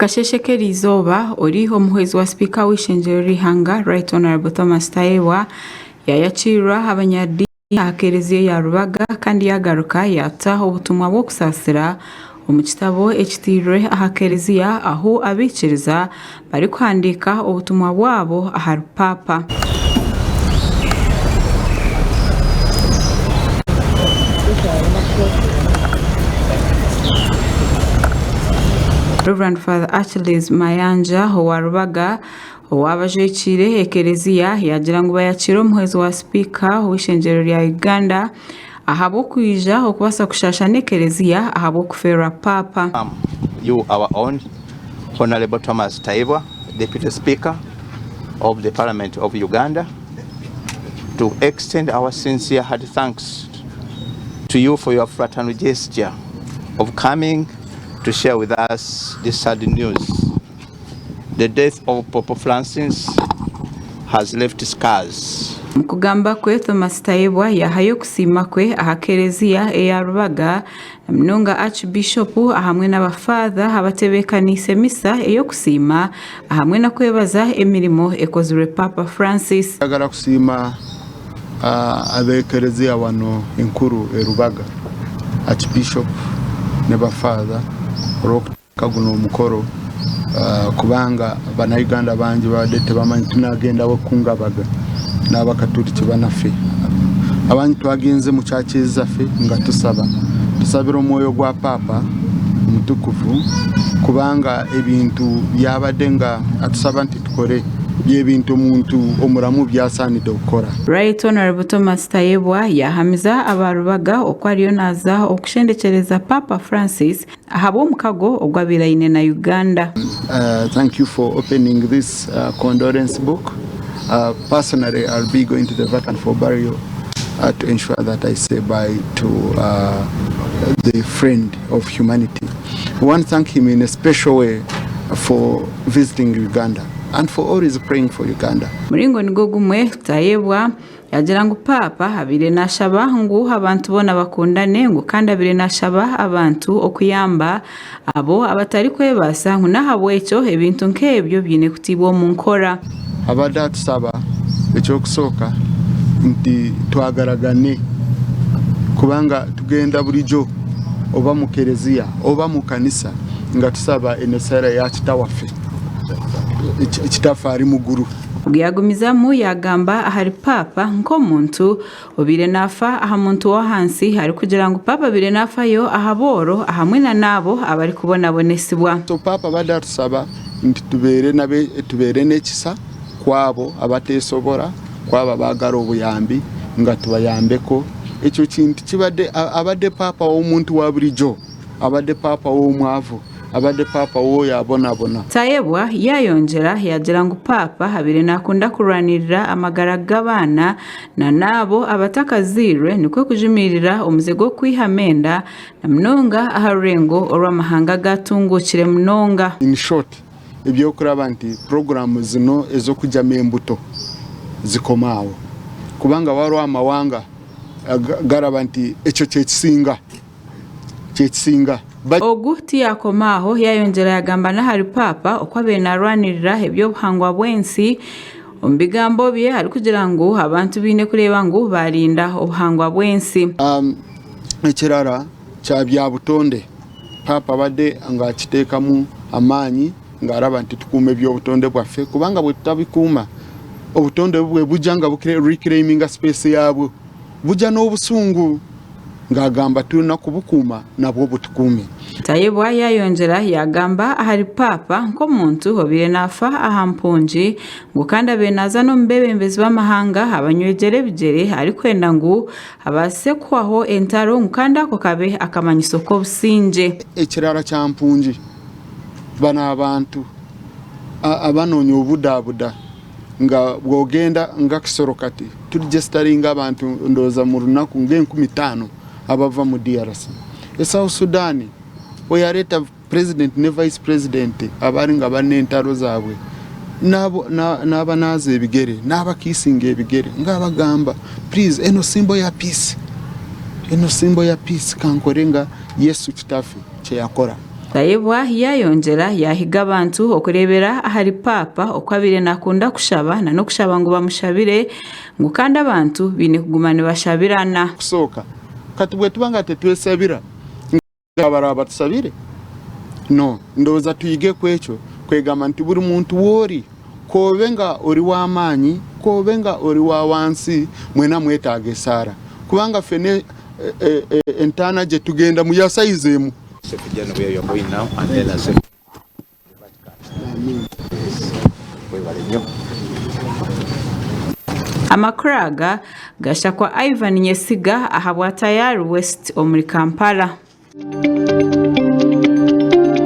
Kasheeshe k'eriizooba, ori omuhwezi wa sipiika w'eishengyero ry'eihanga Right Honourable Thomas Tayebwa yaayakiirwa abanyadiini aha kereziya ya Rubaga kandi yaagaruka yaata obutumwa bw'okusaasira omu kitabo ekitairwe aha kereziya ahu abaikiriza barikuhandiika obutumwa bwabo ahari Paapa. Rev. Father Achilles Mayanja owa Rubaga owaaba ajwekiire ekereziya yaagira ngu bayakiire omuhwezi wa sipiika ow'eishengyero rya Uganda ahabw'okwija okubaasa kushaasha n'ekereziya ahabw'okufeerwa Paapa. You our own Honourable Thomas Tayebwa, Deputy Speaker of the Parliament of Uganda, to extend our sincere heart thanks to you for your fraternal gesture of coming to share with us this sad news. The death of Pope Francis has left scars. Omu kugamba kwe, Thomas Tayebwa yaahayo okusiima kwe aha kereziya eya Rubaga na munonga Archbishop ahamwe n'abafaatha abatebeekaniise misa ey'okusiima ahamwe n'okwebaza emirimo ekozirwe Paapa Francis. Njagala kusiima ab'ekereziya wano enkuru e Rubaga, Archbishop ne bafaatha olw'okuteeka guno omukoro kubanga bannayuganda bangi babadde tebamanyi tunagenda wa kukungabaga n'abakaturiki banaffe. Abangi twagenze mu churches zaffe nga tusaba, tusabira omwoyo gwa Paapa omutukuvu kubanga ebintu byabadde nga atusaba nti tukore by'ebintu omuntu omuramu by'asaanidde okukora. Right Honourable Thomas Tayebwa yaahamiza aba Rubaga oku ariyo naaza okushendekyereza Paapa Francis ahabw'omukago ogu abaire aine na Uganda. Thank you for opening this condolence book. Personally, I'll be going to the Vatican for burial to ensure that I say bye to the friend of humanity. We want to thank him in a special way for visiting Uganda and for always praying for Uganda. Muringo nigwo gumwe, Tayebwa yaagira ngu Paapa abaire naashaba ngu abantu boona bakundane ngu kandi abaire naashaba abantu okuyamba abo abatarikwebaasa ngu n'ahabw'ekyo ebintu nk'ebyo biine kutaibwa omu nkora. Abadde atusaba eky'okusooka nti twagaragane kubanga tugenda burijo oba mu kereziya oba mu kanisa nga tusaba enesaara ya kitawaffe, kitaffe ari muguru. Ogu yaagumizamu yaagamba ahari Paapa nk'omuntu obaire naafa aha muntu w'ahansi arikugira ngu Paapa abaire naafayo aha booro ahamwe na n'abo abarikubonabonesibwa. So Paapa abadde atusaba nti tubeere n'ekisa kwabo abateesobora, kwabo abaagara obuyambi nga tubayambeko. Ekyo kintu kibadde, abadde Paapa w'omuntu wa burijo, abadde Paapa w'omwavu. Abadde Paapa w'oyo abonabona. Tayebwa yaayongyera yaagira ngu Paapa abaire naakunda kurwanirira amagara g'abaana na n'abo abatakazairwe nikwo kujumiirira omuze gw'okwihamu enda na munonga aha rurengo orw'amahanga agatunguukire munonga. In short, eby'okuraba nti puroguraamu zino ez'okugyamu embuto zikome aho kubanga wariho amawanga garaba nti ekyo kyekisinga. kyekisinga. Ogu tiyaakoma aho, yaayongyera yaagamba n'ahari Paapa oku abaire naarwanirira eby'obuhangwa bw'ensi omu bigambo bye arikugira ngu abantu baine kureeba ngu baarinda obuhangwa bw'ensi. Ekirara kya byabutonde, Paapa abadde nga akiteekamu amaani ngu araba nti tukuume eby'obutonde bwaffe kubanga bwetutabikuuma obutonde bwe bujja nga bu reclaiminga space yaabwo bujja n'obusungu. Ng'agamba twine kubukuuma nabwo butukuume. Tayebwa yaayongyera yaagamba ahari Paapa nk'omuntu obaire naafa aha mpungi ngu kandi abaire naaza n'omu beebembezi b'amahanga abanywegyera ebigyere arikwenda ngu habaase kuhwaho entaro ngu kandi ako kabe akamanyiso k'obusingye. Ekirara kya mpungi, banu abantu abanoonya obubudabuda. Nga bwogenda nga Kisoro kati turegisitaringa abantu ndowooza mu runaku nga 5000 abava mu DRC. E South Sudan oyareta president ne vice president abari nga bari n'entaro zabwe nabanaaza ebigere nabakisinga ebigere nga abagamba please eno symbol ya peace, eno symbol ya peace kankore nga Yesu kitaffe kyeyakora. Tayebwa yaayongyera yaahiga abantu okureebera ahari Paapa oku abaire naakunda kushaba n'okushaba ngu bamushabire ngu kandi abantu baine kuguma nibashabirana. Kusooka kati bwetuba nga tetwesabira nga baraba batusabire? No, ndowooza tuyige kwekyo kwegamba nti buri muntu wori koobe nga ori w'amaani koobe nga ori wa wansi mwena mwetaaga esaara kubanga ffena entaana gyetugendamu ya sayizi emu. Amakuru aga gashakwa Ivan Nyesiga ahabwa Tayari West omuri Kampala.